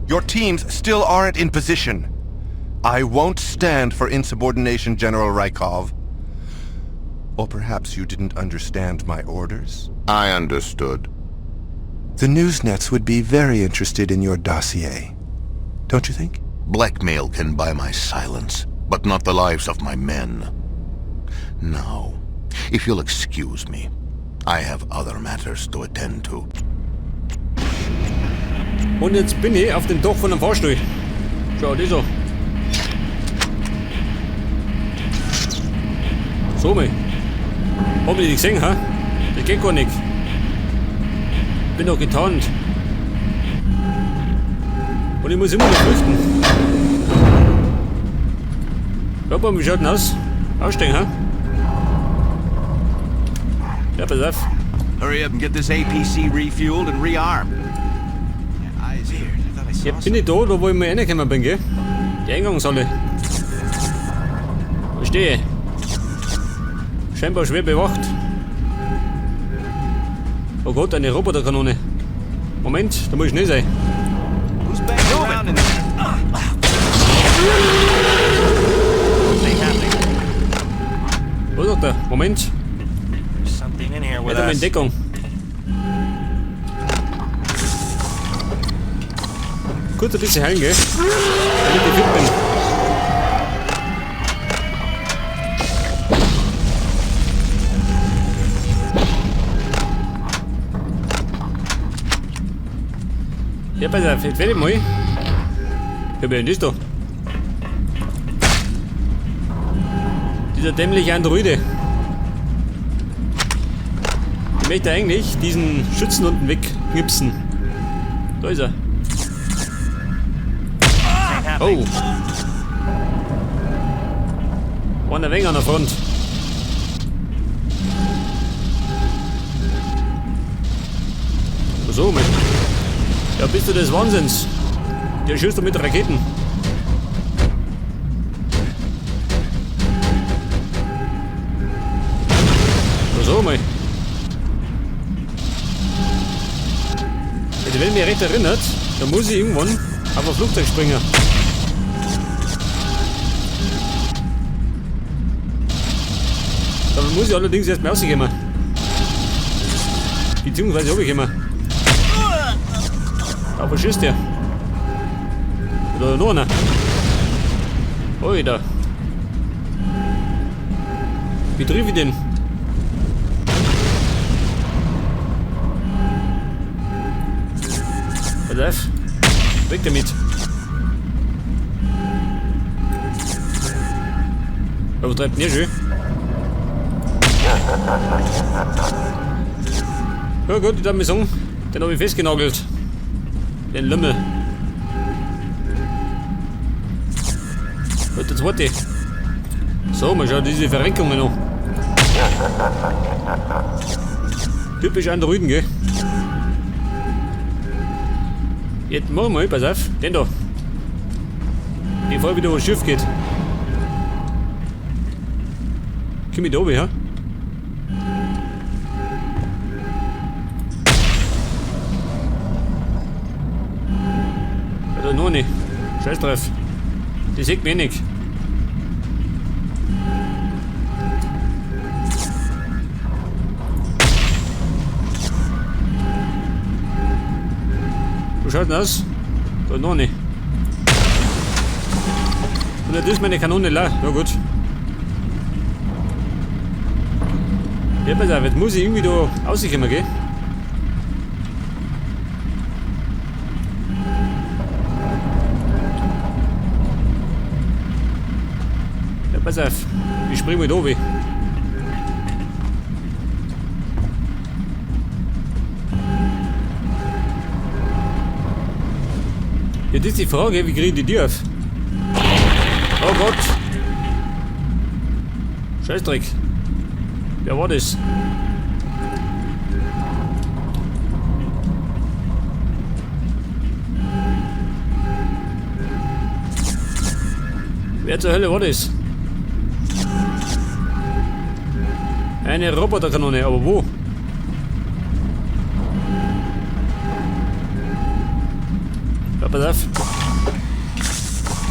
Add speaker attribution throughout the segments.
Speaker 1: Your teams still aren't in position. I won't stand for insubordination, General Raikov. Or perhaps you didn't understand my orders?
Speaker 2: I understood.
Speaker 1: The newsnets would be very interested in your dossier. Don't you think?
Speaker 2: Blackmail can buy my silence, but not the lives of my men. Now, if you'll excuse me, I have other matters to attend to.
Speaker 3: Und jetzt bin ich auf dem Dach von einem Fahrstuhl. Schau, das an. So mal. Hab ich nicht gesehen, ha? Das geht gar nicht. Bin doch getarnt. Und ich muss immer noch flüchten. Ja, wie schaut denn aus? Aussteigen, ha? Ja, pass auf.
Speaker 4: Hurry up and get this APC refueled and rearmed.
Speaker 3: Ja, bin ich da, wo ich mal reingekommen bin, gell? Die Eingangshalle. Verstehe. Scheinbar schwer bewacht. Oh Gott, eine Roboterkanone. Moment, da muss ich schnell sein. Was sagt er? Moment.
Speaker 4: With
Speaker 3: in. Deckung. Kurz ein bisschen heilen, gell? Damit ich fit bin. Ja, pass auf, jetzt werde ich mal. Ja, wer ist das da? Dieser dämliche Androide. Ich möchte eigentlich diesen Schützen unten wegknipsen. Da ist er. Oh. Einer wenig an der Front. So, mein. Ja, bist du des Wahnsinns? Der schießt doch mit Raketen. So, mal. Also, wenn mich recht erinnert, da muss ich irgendwann auf ein Flugzeug springen. Da muss ich allerdings erst mal rauskommen. Beziehungsweise runterkommen. Da, wo schießt der? Da noch einer. Alter. Wie triff ich den? Pass auf. Weg damit. Aber treibt denn schon? Ja gut, ich darf mir sagen, den habe ich festgenagelt. Den Lümmel. Und der zweite. So, mal schauen diese Verrenkungen an. Typisch Androiden, gell? Jetzt machen wir mal, pass auf, den da. Bevor wieder was schief geht. Komm ich da oben, ja? Da noch nicht. Scheiß drauf. Die sieht mich nicht. Wo schaut denn aus? Da noch nicht. Und jetzt ist meine Kanone leer. Ja gut. Ja, pass auf, jetzt muss ich irgendwie da rauskommen, gell? Ja, pass auf. Ich spring mal da runter. Jetzt ist die Frage, wie kriege ich die Tür auf? Oh Gott! Scheißdreck! Wer war das? Wer zur Hölle war das? Eine Roboterkanone, aber wo? Ja, pass auf.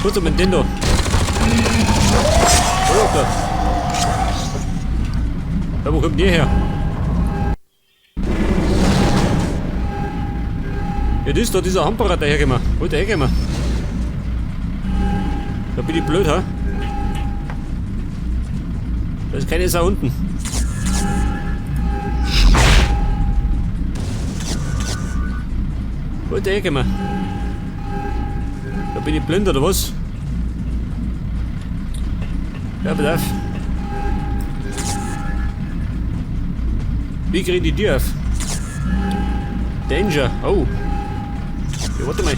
Speaker 3: Kurz um den da. Oh, da. Ja, wo kommt der her? Ja, das ist da dieser Hamperer dahergekommen. Wo ist der hergekommen? Da bin ich blöd, ha? Da ist keine Sau unten. Wo ist der hergekommen? Da bin ich blind, oder was? Ja, pass auf. Wie krieg ich die Tür auf? Danger. Oh. Ja, warte mal.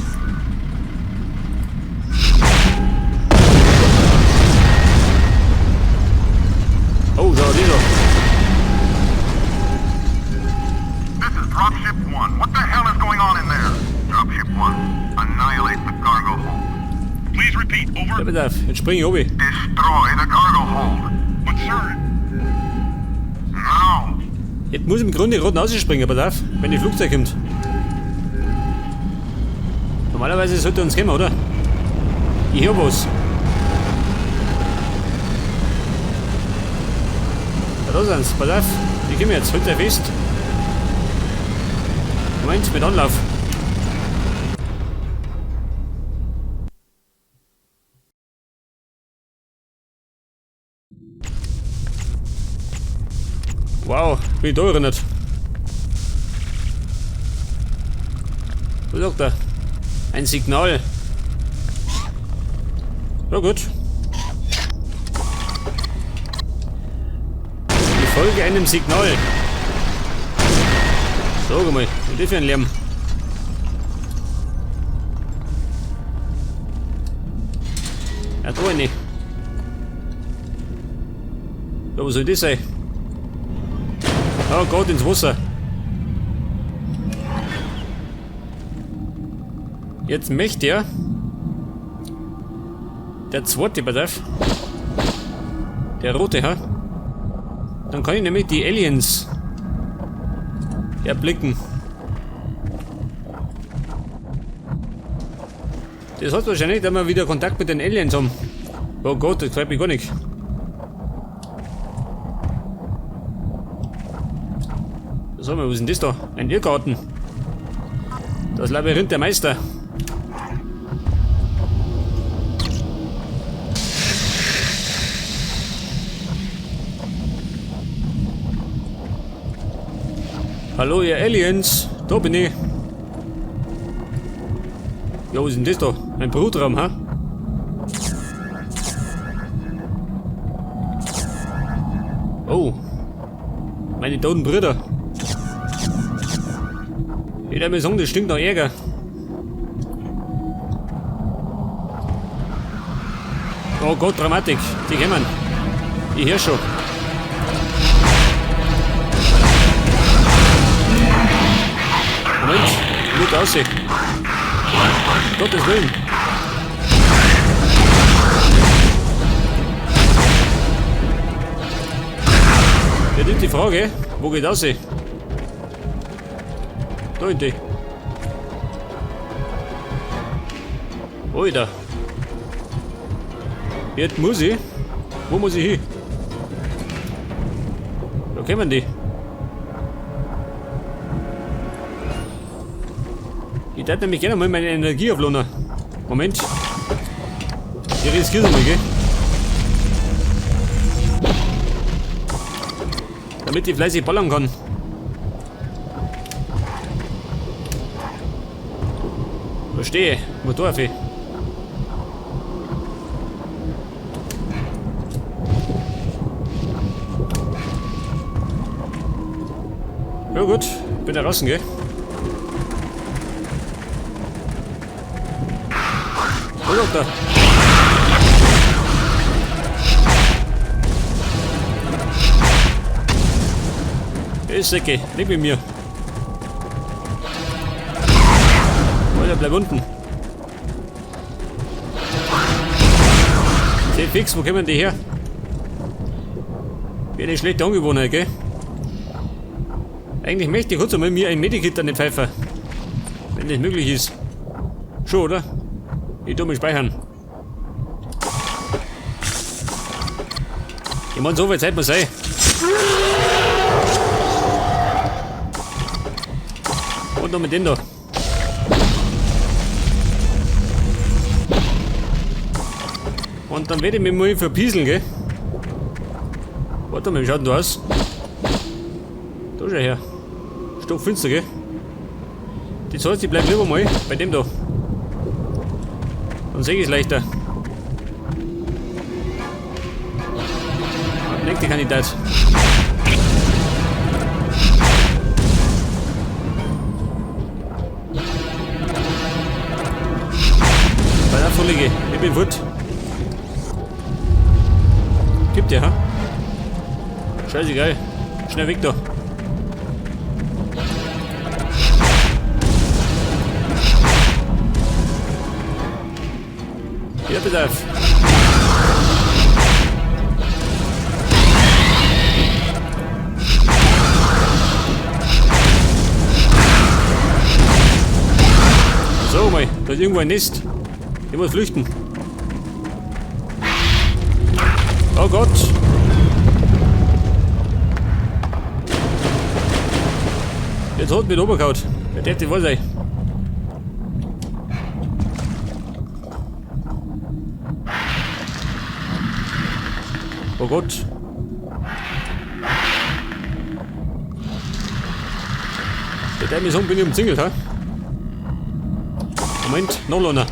Speaker 3: Oh, schau, die da.
Speaker 5: This is Dropship 1. What the hell is going on in there? Dropship 1, annihilate the cargo hold. Please repeat, over.
Speaker 3: Ja, pass auf. Jetzt spring ich runter.
Speaker 5: Destroy the cargo hold. But sir... Now!
Speaker 3: Jetzt muss ich im Grunde gerade rausspringen, pass auf, wenn die Flugzeug kommt. Normalerweise sollte uns kommen, oder? Ich hab was. Ja, da sind's, pass auf. Die kommen jetzt, halt euch fest. Moment, mit Anlauf. Wow, bin ich da erinnert. Was sagt er? Ein Signal. Ja gut. Ich folge einem Signal. Sag mal, was ist das für ein Lärm? Ja, da nicht. Ja, was soll das sein? Oh Gott, ins Wasser. Jetzt möchte er. Der zweite, pass auf. Der rote, ha? Dann kann ich nämlich die Aliens erblicken. Das heißt wahrscheinlich, dass wir wieder Kontakt mit den Aliens haben. Oh Gott, das gefällt mir gar nicht. Sag mal, was ist denn das da? Ein Irrgarten. Das Labyrinth der Meister. Hallo ihr Aliens, da bin ich. Ja, was ist denn das da? Ein Brutraum, ha? Oh. Meine toten Brüder. Ich würde mir sagen, das stinkt nach Ärger. Oh Gott, Dramatik. Die kommen. Ich hör schon. Moment, gut aussehen. Um Gottes Willen. Jetzt ist die Frage, wo geht das aussehen? Da in die. Alter. Jetzt muss ich. Wo muss ich hin? Da kommen die. Ich darf nämlich gerne mal meine Energie aufladen. Moment. Ich riskiere es mal, gell? Damit ich fleißig ballern kann. Verstehe. Wo darf ich? Ja gut, bin da draußen, gell? Wo ist da? Ist okay, nicht mit mir. Alter, bleib unten. Sehr fix, wo kommen die her? Wie eine schlechte Angewohnheit, gell? Eigentlich möchte ich kurz einmal mir ein Medikit an den Pfeifer. Wenn das möglich ist. Schon, oder? Ich tu mich speichern. Ich mein, so viel Zeit muss sein. Und noch mit dem da. Und dann werde ich mich mal verpieseln, gell? Warte mal, wie schaut denn da aus? Da schau her. Stockfinster, gell? Das heißt, ich bleib lieber mal bei dem da. Dann seh ich's leichter. Nächster Kandidat. Pass auf, Kollege, ich bin fort. Gibt ja, ha? Scheißegal. Schnell weg da. Ja, bitte auf. So, mal, da ist irgendwo ein Nest. Ich muss flüchten. Oh Gott! Jetzt hat mich runtergehauen. Der darf nicht wahr sein. Oh Gott. Der darf mich sagen, bin ich umzingelt, ha? Moment, noch einer.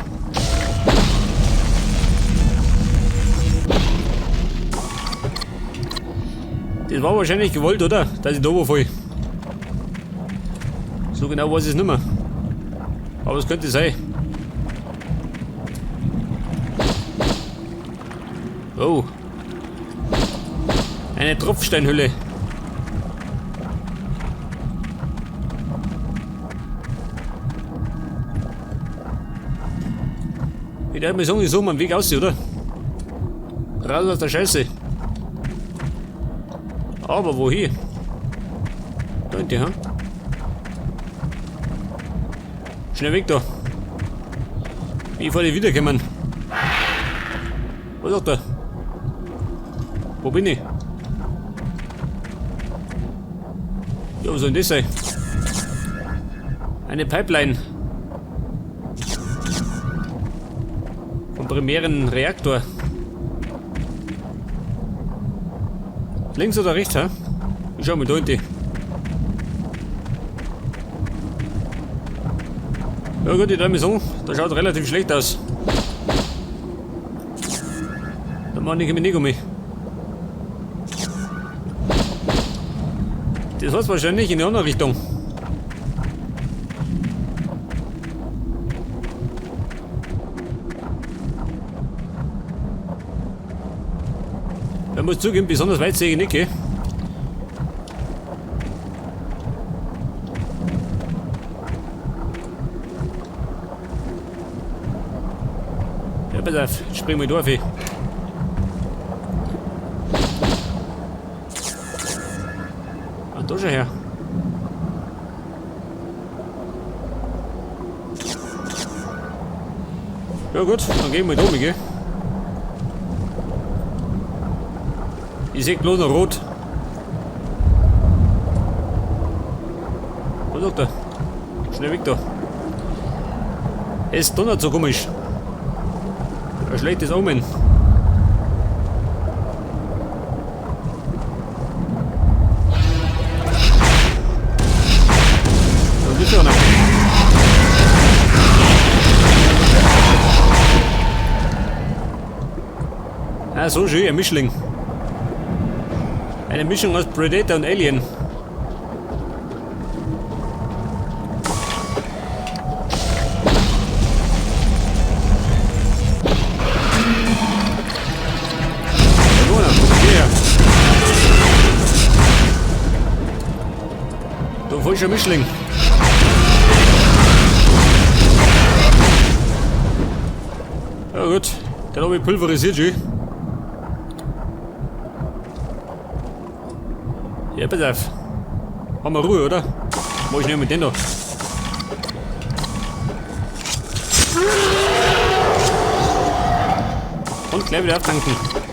Speaker 3: Das war wahrscheinlich gewollt, oder? Dass ich da runterfall. So genau weiß ich es nicht mehr. Aber es könnte sein. Oh. Eine Tropfsteinhülle. Ich darf mir sagen, ich suche mal einen Weg aus, oder? Raus aus der Scheiße. Aber wohin? Da hinten, ha? Schnell weg da. Bevor die wiederkommen. Was sagt er? Wo bin ich? Ja, was soll denn das sein? Eine Pipeline. Vom primären Reaktor. Links oder rechts, hä? Ich schau mal da hinten. Ja gut, ich darf mich sagen, das schaut relativ schlecht aus. Da mach ich mich nicht um mich. Das war's wahrscheinlich in die andere Richtung. Ich muss zugeben, besonders weit sehe ich nicht, gell? Ja, pass auf, jetzt springen wir da auf. Ah, da schon her. Ja gut, dann gehen wir da mit, gell? Ich seh bloß noch rot. Was sagt er? Schnell weg da. Es donnert so komisch. Ein schlechtes Omen. Da ist schon einer. Ah, so schön, ein Mischling. Eine Mischung aus Predator und Alien. Du falscher Mischling. Ja gut, den hab ich pulverisiert schon. Ja, pass auf. Haben wir Ruhe, oder? Mach ich nicht mit dem da. Und gleich wieder auftanken.